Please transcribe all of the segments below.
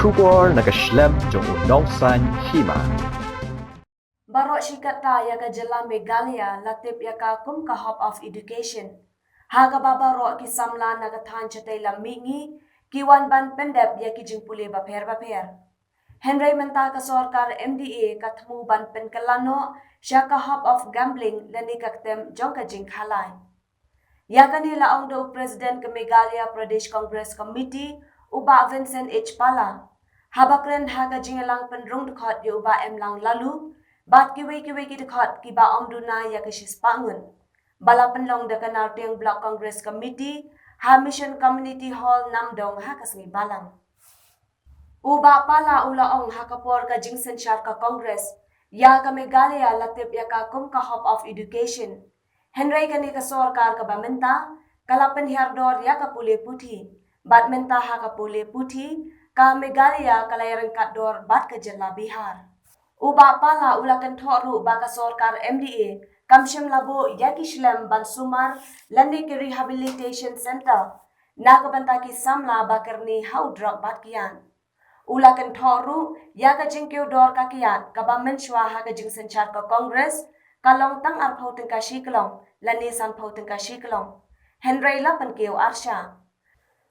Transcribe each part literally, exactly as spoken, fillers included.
Khubor na ka shlem jong u nongsan hima. Baroh shi katta ïa ka jylla Meghalaya la tip ïa ka kum ka Hub of Education. Ha kaba baroh ki samla na ka thaiñ shatei lam mihngi ki wan ban pyndep ïa ki jingpule bapher bapher. Hynrei mynta ka sorkar M D A ka thmu ban pynkylla noh sha ka Hub of Gambling lane ka ktem jong ka jingkhalai. Ïa kane la ong da u President ka Meghalaya Pradesh Congress Committee, u Bah Vincent H Pala, haba kren ha ka jingïalang pynrung dkhot ïa u Bah Emlang Laloo bad kiwei kiwei ki dkhot kiba ym duna ïa ka shispah ngut, ba la pynlong da ka Nartiang Block Congress Committee ha Mission Community Hall, Namdong, ha ka sngi Balang. U Bah Pala u la ong ha ka por ka jingsynshar ka Congress ïa ka Meghalaya la tip ïa ka kum ka Hub of Education. Hynrei kane ka sorkar kaba mynta ka la pynhiar dor ïa ka pule puthi. Bad mynta ha ka pule puthi ka Meghalaya ka la ïaryngkat dor bad ka jylla Bihar. U Bah Pala u la kynthoh ruh ba ka sorkar M D A kam shym la buh ïa ki shlem ban sumar lane ki rehabilitation center na ka bynta ki samla ba kyrni ha u drok bad kiad. U la kynthoh ruh ïa ka jingkiew dor ka kiad kaba mynshuwa ha ka jingsynshar ka Congress ka long tang arphew tyngka shi klong lane sanphew tyngka shi klong. Hynrei la pynkiew arshah.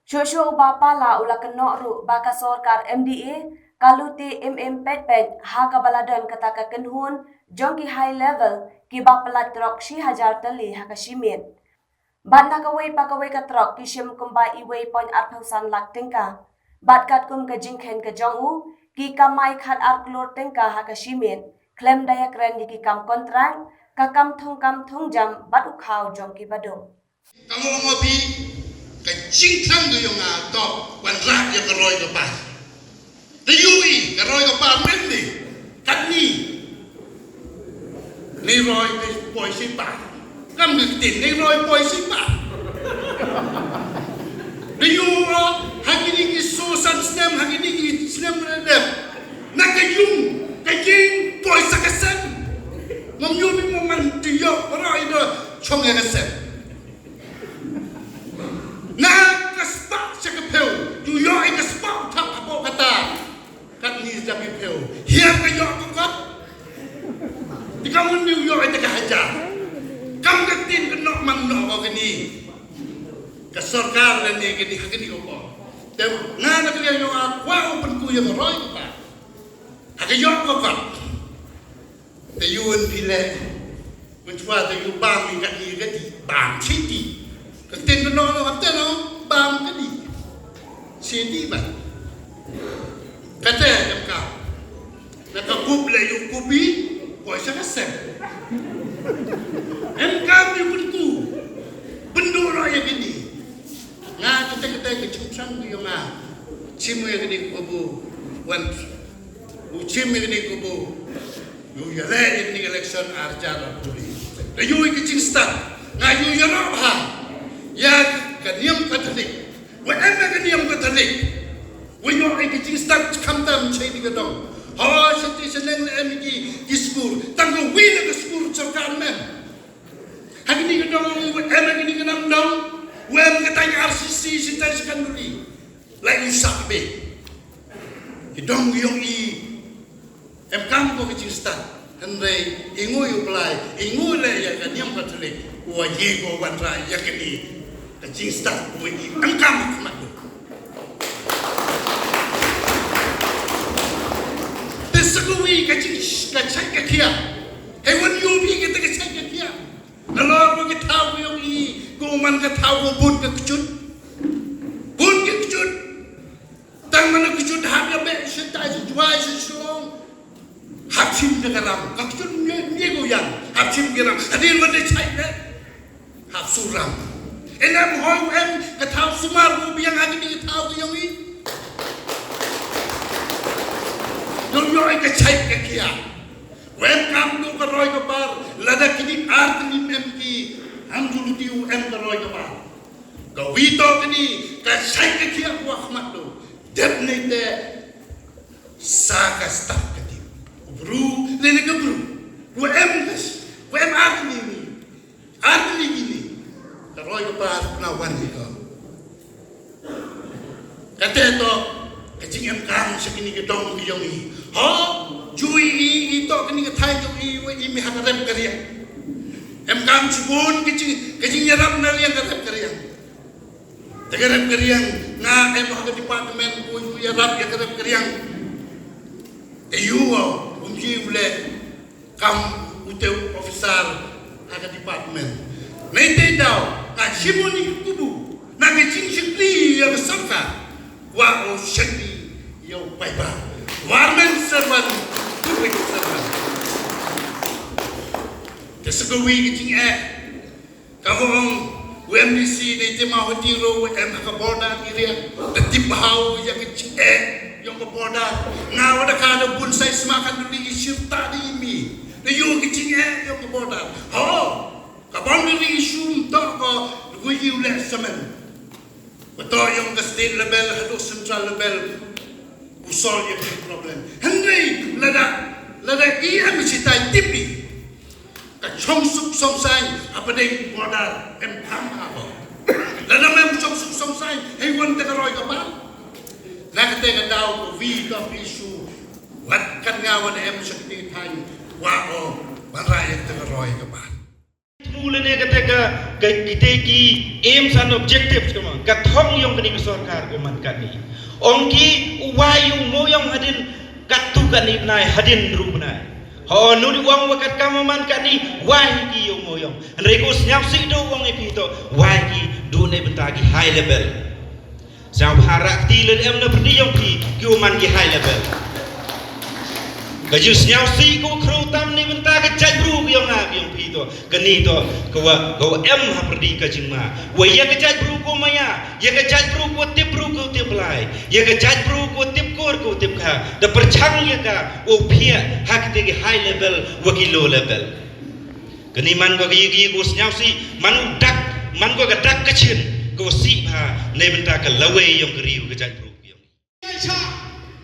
Shuh shuh u Bah Pala u la kynnoh ruh ba ka sorkar M D A ka lute im im peit peit ha kaba la don kata ka kynhun jong ki high level kiba pynlait trok shi hajar tylli ha ka shi miet. Bad na kawei pa kawei ka trok ki shim kumba iwei point arphew san lak tyngka. Bad katkum ka jingkheiñ ka jong u, ki kamai khat ar klur tyngka ha ka shi miet khlem da ïakren ïa ki kam kontrak, ka kam thung kam thung jam bad u khaw jong ki baduk. Ka mong ma phi, ka jingthrang ka jong nga to wanrah ïa ka roi ka par. Te ïohi ka roi ka par mynne, katne. Nei roi te poi shi par. Kam ka ktien nei roi poi shi par. Te ïohi ha kine ki so san snem, ha kine ki snem la dep, na ka ïung ka ïing poi sa ka sem. Ngam ïohi mo man te ïoh roi do chong ïa ka sem. Na ka spah sha ka phew, ju ïoh ïa ka spah u thap hapoh kata. Katne sha ka phew. Hiar ka ïoh ka kot. Te kam u ïoh ïa ka hajar. Kam ka ktien ka noh man noh ka kane. Ka sorkar lane kane ha kane ka por. Te nga na ka liang jong nga kwah u pynku ïa ka roi ka par. Ha ka ïoh ka kot. Te ïoh phi leh. Mynshuwa te ïoh bam ïa ka dih, ka dih. Bam shi dih. Ka ktien ka noh noh, ka ktien noh bam ka dih. Shi dih bam. Kata em kam. Na ka kup leh ïoh kup hi. Poi sha ka sem. Em kam ïoh pynku. Pynduh noh ïa ka dih. Nga kata kata ka jingthrang ka jong nga. Shim ïa ka dih ka bu. Wan. U shim ïa ka dih ka bu. Ïoh ïaleh ïa kane ka election ar hajar arphew lai. Da ïoh ïa ka jingstad. Nga ïoh ïaroh bha ïa ka niam Katholik. Wa em ïa ka niam Katholik. Wa ïoh ïa ka jingstad khamtam shei ni ka dong. Ho shatei shaneng la em ki ki skul. Tang ka wi la ka skul sorkar mem. Ha kane ka dong wa em ïa kane ka nam dong. Wa em ka tang R C C shatei secondary. Lai u sah be. Ki dong ïong i. Em kam ko ka jingstad. Hynrei i ngui u Blai, i ngui leh ïa ka niam Katholik, u wa ïe ko wanrah ïa kane ka jingstad u wa i em kam ha khmat u. Te sa ka wi ka jing ka chai ka khia. Hei wan ïoh bi ka te ka chai ka khia. Nalor ko ki thaw ko ïong i ko man ka thaw ko bun ka kjut. Bun ka kjut. Tang man ka kjut hap ïa beh sha tai sha Jowai sha Shillong. Hap shim da ka ram. Ka kjut mye mye ko yang. Hap shim ka ram. Hadien wat da chai beh. Hap su ram. Em hoi em ka thaw sumar ko biang ha kane ka thaw ko ïong i. Ïong ïong ka chai ka kia. Wen kam du ka roi ka par, lada kini ar kini em ki, ham du luti u em ka roi ka par. Ka wi to kini, ka shai ka kia wa khmat du. Dep nei te, sa ka stap ka ti. U bru, le ne ka bru. U em ka sh-, u em ar kini ni. Ar kini kini. Ka roi ka par, na wan ni ka. Kata to, ka chi Em kam sha kine ki dong ki jong i. Ho, ju i i to kine ki thaiñ jong i wa i mih ha ka rep ka riang. Em kam shibun ki jing, ki jingïarap na liang ka rep ka riang. Te ka rep ka riang, nga em ha ka department ko ju ïarap ïa ka rep ka riang. Te ïa u, um ji u leh kam u te u officer ha ka department. Nei te daw, nga shimon i kubu, na ka jingshakri ïa ka sorkar, wa o shakri ïa u paidbah. Government servant, public servant. Te sa kawei ka jingeh, ka ong, u M D C nei te ma hoti ro u em ha ka border area, da tip bha u ïa ka jingeh, ïa ka border. Nga wa da ka da bun sai sma kan duli i shirta di mi. Da ïa ka jingeh, ïa ka border. Ho, ka boundary issue to ko, da ku ïa u leh samen. Ba to ïong ka state level, haduh central level. U solve ïa ka problem. Hynrei, lada, lada i em shi tai tip i. Ka chong suk chong sai, hapdeng border, em kam ha ko. Lada mem chong suk chong sai, hei wan te ka roi ka ba. Na ka te ka daw, ka wi ka issue. Wat kan nga wan em shakti thaiñ, wa o, ban rai te ka roi ka ba. Thmu lane kata ka, ka, kita ki aims and objectives ka ma, ka thong ïong kane ka sorkar ka man katni. Ong ki u wai ïong mo ïong hadien katto katne bnai hadien ru bnai. Ho nu di ong wa kat ka ma man katni wai ki ïong mo ïong. Hynrei ko sñiaw si do ong i phi to wai ki du ne bynta ki high level. Sñiaw bha rakti lada em na pyrdi ïong phi, ki u man ki high level. Ka ju sñiaw si ko khru tam ni bynta ka jait bru ki ïong nga ki ïong phi to. Kani to, ka wa, ka wa em ha pyrdi ka jingma. Wa ïa ka jait bru ko maya, ïa ka jait bru ko tip bru ko tip lai. Ïa ka jait bru ko tip kur ko tip kha. Da pyrchang ïa ka, u phi ha kite ki high level, wa ki low level. Kani man ko ki, ki, ko sñiaw si, man u dak, man ko ka dak ka chin, ko si bha, ne bynta ka lawei ïong ka riu ka jait bru ïong.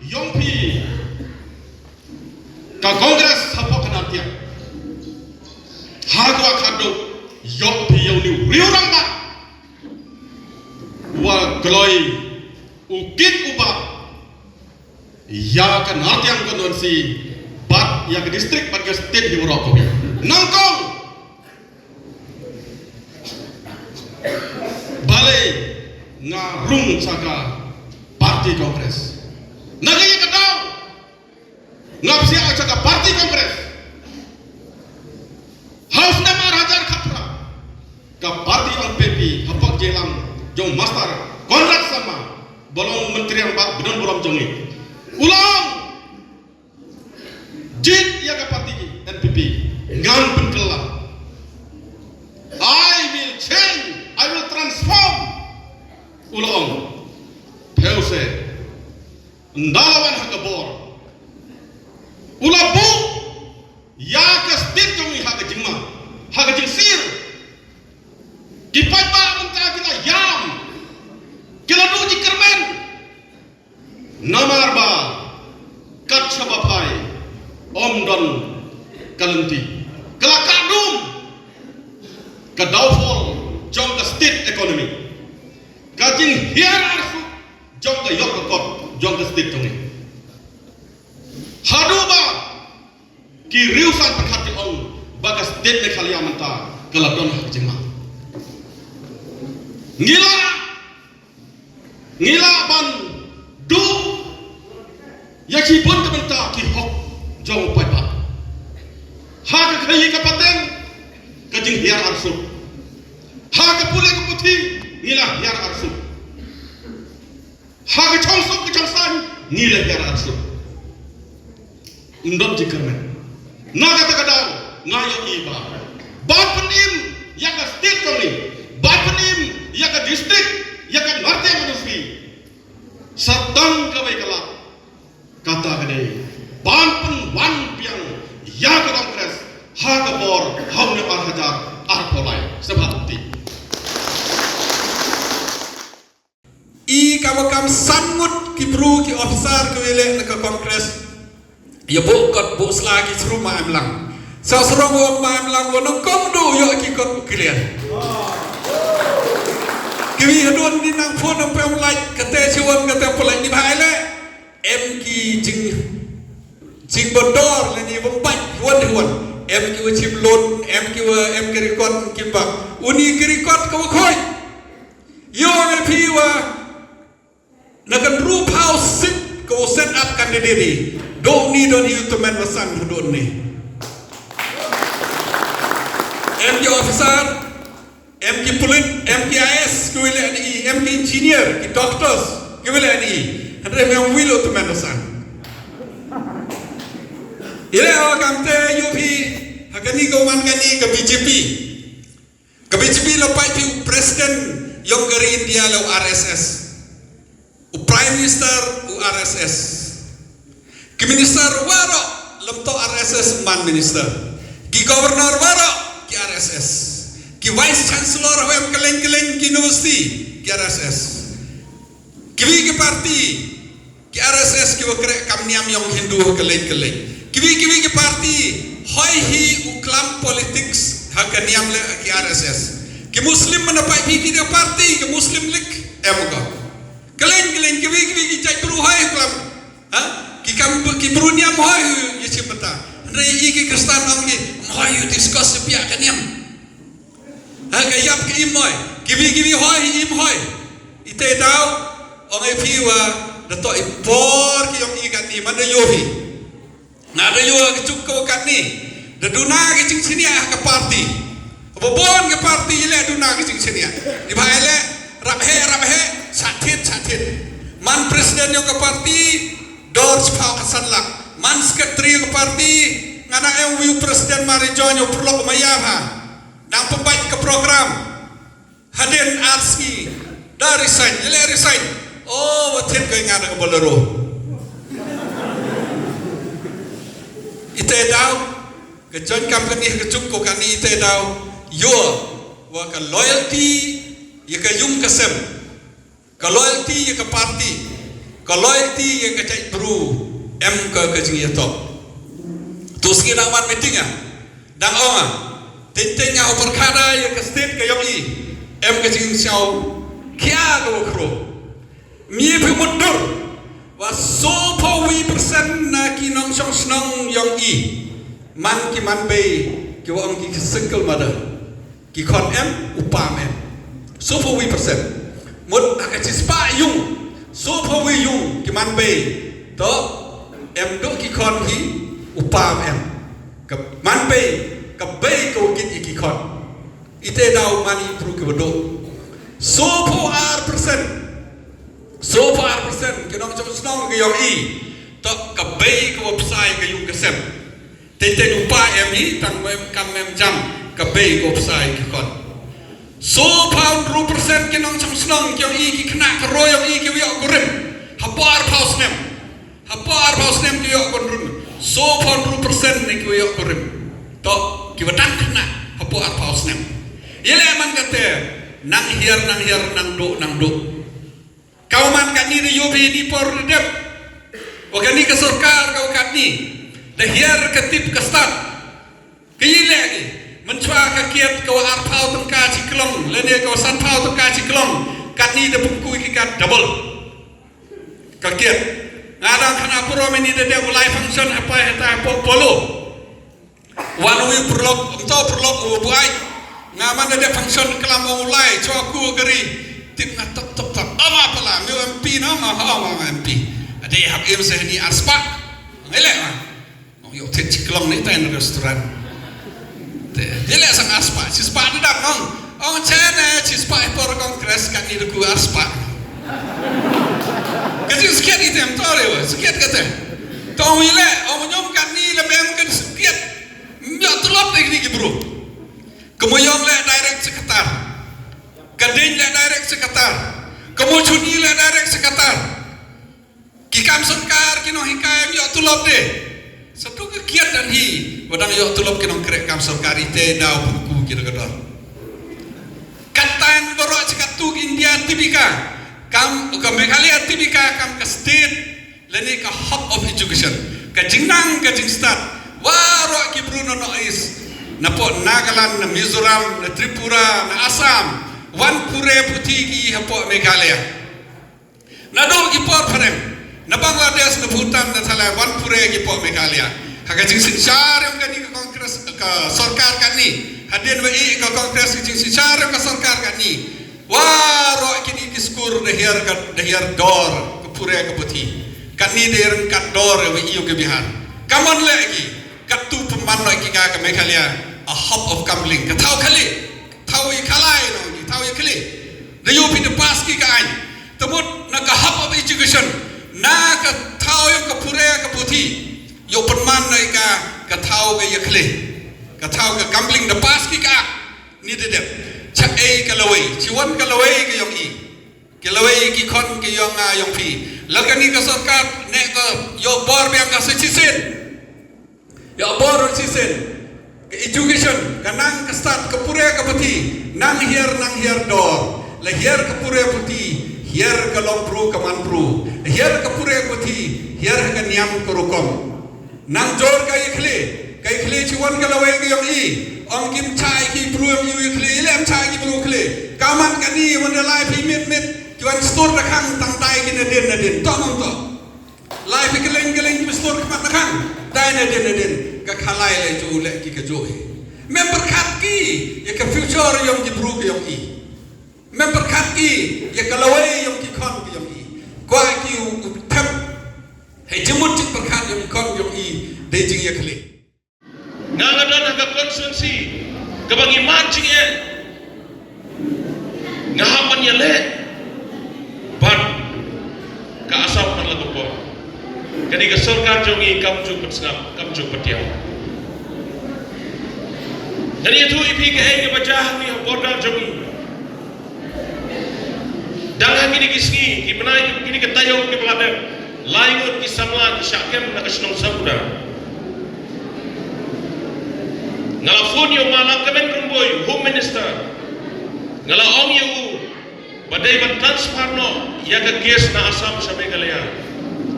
Ïong phi, ka Congress hapoh ka Nartiang. Ha ko ka duk, ïong phi ïong ni riu rang ba. Wa kloi, u kit u ba. Ïa ka Nartiang constituency, bad ïa ka district, bad ka state hi baroh ko. Nangkong. Balei nga rung sha ka party Congress. Na ka ïa ka daw. Nga psiah sha ka party Congress. Ha u snem ar hajar khatphra. Ka party N P P, hapoh jingïalang, jong Master, Conrad Sangma, ba long myntri rangbah, ba don burom jong ngi. U long, jied ïa ka party N P P, ngan pynkylla. I will change, I will transform. U long, phew se, nda la wan ha ka bor. U la buh, ïa ka state jong ngi ha ka jingma, ha ka jingsir. Ki paidbah mynta ki la ïam. Ki la duh jingkyrmen. Namar ba kat shaba phai, ym don ka lynti. Ka la ka dum. Ka downfall jong ka state economy. Ka jinghiar arsut jong ka ïoh ka kot jong ka state jong ngi. Haduh ba ki riew san pyrkhat ki ong ba ka state Meghalaya mynta ka la don ha ka jingma. Ngi la, ngi la ban duh ïa ki bun ka bynta ki hok jong u paidbah. Ha ka khaïi ka pateng ka jinghiar arsut. Ha ka pule ka puthi ngi la hiar arsut. Ha ka chong suk ka chong saiñ ngi la hiar arsut. Ym don jingkyrmen. Na kata ka daw nga ïohi ba ban pynim ïa ka state jong ngi, ban pynim ïa ka district, ïa ka North East Ministry. Sa tang kawei ka lad, kata ka dei ban pynwan biang ïa ka Congress ha ka bor ha u snem ar hajar arphew lai. Sngewbha lynti. I kam kam san ngut ki bru ki officer ki wei leh na ka Congress. Ïa buh kot buh sla ki sru ma em lang. Sa srong wa ma em lang wa nang kong du ïa ki kot clear. Ki wi hadun ni nang phone nang pem like kate chiwon kate pulai ni bhai leh. Em ki jing, jing bondor lane bym pat wan wan. Em ki wa chim loan, em ki wa em ki record ki ba. Uni ki record ka wa khoi. Yo, em phi wa na kan ru pau sit ka wa set up candidate. Doni don hi u tymmen wa san doni. Em ki officer, em ki pulit, em ki I A S, ki wa leh ni, em ki engineer, ki doctors, ki wa leh ni. Hynrei em wi lo tymmen wa san. Ile o kam te U P, ha kani ka man kani ka B J P. Ka B J P la pait phi u president yong ka ri India la u R S S. U Prime Minister u R S S. Ki minister waroh lem to R S S man minister. Ki governor waroh ki R S S. Ki vice chancellor hoi em keleng keleng ki university ki R S S. Ki wi ki party ki R S S ki wa kreh kam niam yong Hindu ha keleng keleng. Ki wi ki wi ki party hoi hi u klam politics ha ka niam le ki R S S. Ki Muslim mana pait phi ki de party ki Muslim League em ko. Keleng keleng ki wi ki wi ki jait bru hoi klam. Ha? Ki kam ki bru niam hoi yu chim bata. Hynrei i ki Kristan ong ki hoi yu discuss pia ka niam. Ha ka yap ki im hoi. Ki wi ki wi hoi im hoi. Ite daw ong ai phi wa da to i por ki ong i ka ni man da yo phi. Nga da ïoh ka juk ka wakat ni. Da duna ka jingshaniah ka party. Ba bun ka party ïa leh duna ka jingshaniah. Ni ba ïa leh rap he rap he sha thied sha thied. Man president ïa ka party dor chiphaw ka san lak. Man secretary ïa ka party nga na em wi president ma ri join ïa u pyrlok ma ïa ha. Dang pynbait ka program. Hadien ar sngi da resign, ïa leh resign. Oh, wa thied ka nga da ka Bolero. Ite daw ka joint company ka juk ko kani ite daw. Ïoh wa ka loyalty ïa ka yung ka sem, ka loyalty ïa ka party, ka loyalty ïa ka jait bru em ka ka jingïatop. Tu sngi dang wan meeting ah. Dang ong ah, teng teng nga u pyrkhat ïa ka state ka yong i em ka jingsngew khia ka wa khro. Mi phi mutdur wa sophaw wi percent na ki nongshong shnong yong i man ki man bei ki wa ong ki single mother. Ki khon em u pam em. Sophaw wi percent. Mut ha ka chispah yung sophaw wi yung ki man bei to em duk ki khon hi u pam em. Ka man bei ka bei ka wa kit ïa ki khon. Ite daw man i pru ki wa duk. Sophaw ar percent. Sophaw ar percent ki nongshong shnong ki yong i to ka bei ka wa psai ka yung ka sem. Teng teng u pa em hi tang mem kam mem jam ka bei ko psai ki khon. Sophaw hynru percent ki nongshong shnong ki yong i ki khynnah ka ro yong i ki wa ïoh kurim. Hapoh arphaw snem. Hapoh arphaw snem ki ïoh kurim. Sophaw hynru percent ne ki wa ïoh kurim. To ki wa dang khynnah hapoh arphaw snem. Ïa leh man kate nang hiar nang hiar nang duk nang duk. Ka wa man katni da ïoh phi ni por da dep. Wa kani ka sorkar ka wa katni da hiar ka tip ka stad. Ka ïa leh ki mynchwa ka kiad ka wa arphaw tyngka chi klong lane ka wa sanphaw tyngka chi klong. Katni da pungkui ki kat double ka kiad. Nga dang khana puro mini da dep u lai function hapai hata hapoh Polo. Wan wi pyrlok, ym to pyrlok u buai. Nga man da dep function klam u lai, chwa ku kari. Tip nga tap tap tap. Ama pala, mi M P na ma ha ma M P. Ade hap im seh ni aspa. Ngele ma. Ong yo tit chiklong ni tain restaurant. Te, ngele sang aspa, chispa da dap ong. Ong chene, chispa por Congress kan ni ku aspa. Kasi sekiat item to re, sekiat kata. Tong ile, ong nyom kan ni lebem kan sekiat. Ym ïoh tulop de kine ki bru. Ka Mawïong leh direct sha Qatar. Ka Ding leh direct sha Qatar. Ka Mawchuni leh direct sha Qatar. Ki kam sorkar ki nonghikai ym ïoh tulop de. Satu ka kiad dan hi wa dang ïoh tulop ki nongkreh kam sorkar ite daw pun ku ki da ka dor. Katan baroh chi katu India tibika kam ka Meghalaya tibika kam ka state lane ka hub of education. Ka jingnang ka jingstad waroh ki bru na North East, na poh Nagaland, na Mizoram, na Tripura, na Assam, wan pure puthi ki hapoh Meghalaya. Naduh ki por phareng, Na Bangladesh, na Bhutan, na Thailand, wan pure ki pok Meghalaya. Ha ka jingsynshar yong kani ka Congress, ka sorkar kani. Hadien wa i ka Congress ka jingsynshar yong ka sorkar kani. Waroh kini ki skur da hiar ka, da hiar dor ka pure ka puthi. Kani da hiar kat dor wa i yong ka Bihar. Kamon le ki. Katu pynman noh ki ka, ka Meghalaya a hub of gambling. Ka thaw khlieh. Thaw i khalai noh, i thaw i khlieh. Da yoh phi da pass ki ka ain. Tamut na ka hub of education. Na ka thaw yong ka pure ka puthi. Yoh pynman noh i ka, ka thaw ka ya khlieh. Ka thaw ka gambling da pass ki ka. Ni da dep. Cha ei ka lawei. Chi wan ka lawei ka yong i. Ka lawei ki khon ka yong nga yong phi. La kani ka sorkar ne ka yoh bor biang ka sa chisien. Yoh bor chisien. Ka education, ka nang ka stad, ka pure ka puthi, nang hiar, nang hiar dor. La hiar ka pure puthi, hiar ka long pru ka man pru. La hiar ka pure puthi, hiar ka niam ka rukom. Nang jor ka ya khlieh, ka ya khlieh chi wan ka lawei ka yong i. Ong kim chai ki pru yong i ya khlieh, i lem chai ki pru khlieh. Ka man kani wan da lai phi mit mit, ki wan stur da khang tang tai ki na din na din. Toh mong toh. Lai phi keleng keleng ki stur khmat na khang. Tai na din na din. Ka khalai le ju le ki ka ju he. Mem pyrkhat ki, ya ka future yong ki pru ka yong i. Mem pyrkhat ki, ya ka lawei yong ki khon ka yong i. Kwah ki u, u thep. Hei jingmut jingpyrkhat yong ki khon yong i, dei jingyakhlieh. Nga nga don ha ka constituency kaba ngi mad jingeh. Nga hap ban ïaleh bad ka Assam man la ka por. Kane ka sorkar jong ngi kam ju pynsngap, kam ju pyntiaw. Ngan ïathuh ïa phi kaei kaba jia ha ngi ha border jong ngi. Dang ha kine ki sngi, ki bnai, kine ki taïew kiba la dep, lai ngut ki samla ki shah kem na ka shnong Samuda. Nga la phone ïa u ma Lahkmen Rymbui, Home Minister. Nga la ong ïa u ba dei ban transfer noh ïa ka case na Assam sha Meghalaya.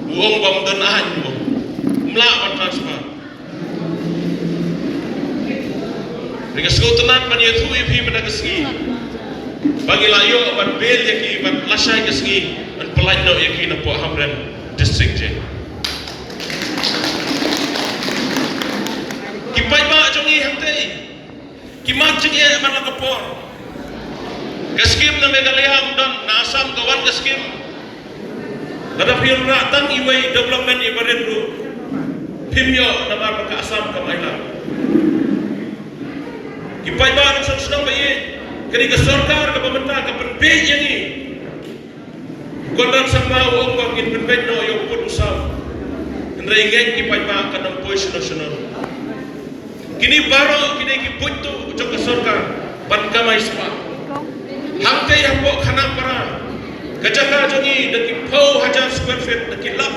U ong ba ym don aiñ, u ong. Ym lah ban transfer. Nga sngewtynnat ban ïathuh ïa phi mynta ka sngi ba ngi la ïoh ban bail ïa ki, ban lashai ka sngi ban pyllait noh ïa ki napoh Hamren District Jail. Ki paidbah jong ngi hangtei ki mad jingeh man la ka por. Ka skim na Meghalaya ym don, na Assam ka wan ka skim. Lada phi rah tang iwei development ibarit ruh phim ïoh namar ba ka Assam kam ailad. Ki paidbah nongshong shnong ba ïeit, kane ka sorkar kaba mynta ka pynbiej ïa ngi. Conrad Sangma u ong ba ngin pynbiej noh ïa u pud u saw. Hynrei ngeit ki paidbah kan ym poi shano shano. Kine baroh kine ki buit tu jong ka sorkar ban kamai spah. Hangtei hapoh Khanapara, ka jaka jong ngi da ki phew hajar square feet, da ki lak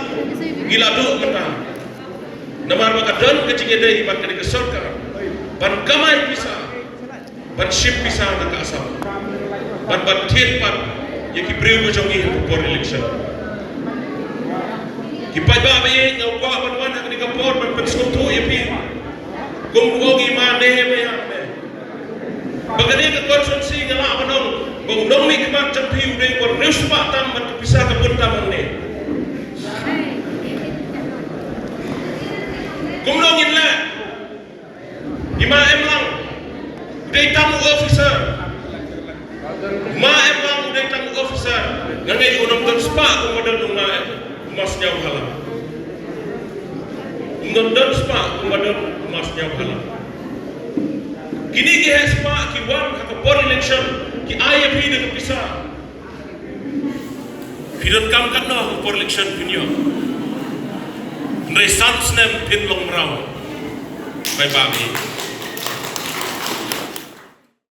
ngi la duh mynta. Namar ba ka don ka jingïadei bad kane ka sorkar ban kamai pisa, ban shim pisa na ka Assam, ban ban thied pat ïa ki briew ka jong ngi ha ka por election. Ki paidbah ba ïeit, nga kwah ban wan ha kane ka por ban pynsngewthuh ïa phi. Kum u ong i ma ne me ya me. Ba kane ka constituency nga lah ban ong ba u nongmihkhmat jong phi u dei u riewspah tam bad ka pisa ka bun tam hangne. Kumno ngin leh? I ma Emlang u dei tang u officer. Ma Emlang u dei tang u officer. Nga ngeit un ym don spah kumba don u ma, u ma Sniawbhalang. Un ym don spah kumba don u ma Sniawbhalang. Kine ki heh spah ki wan ha ka por election ki ai ïa phi da ka pisa. Phi donkam katno ha ka por election phin ïoh? Hynrei san snem phin long mraw. Paidbah hi.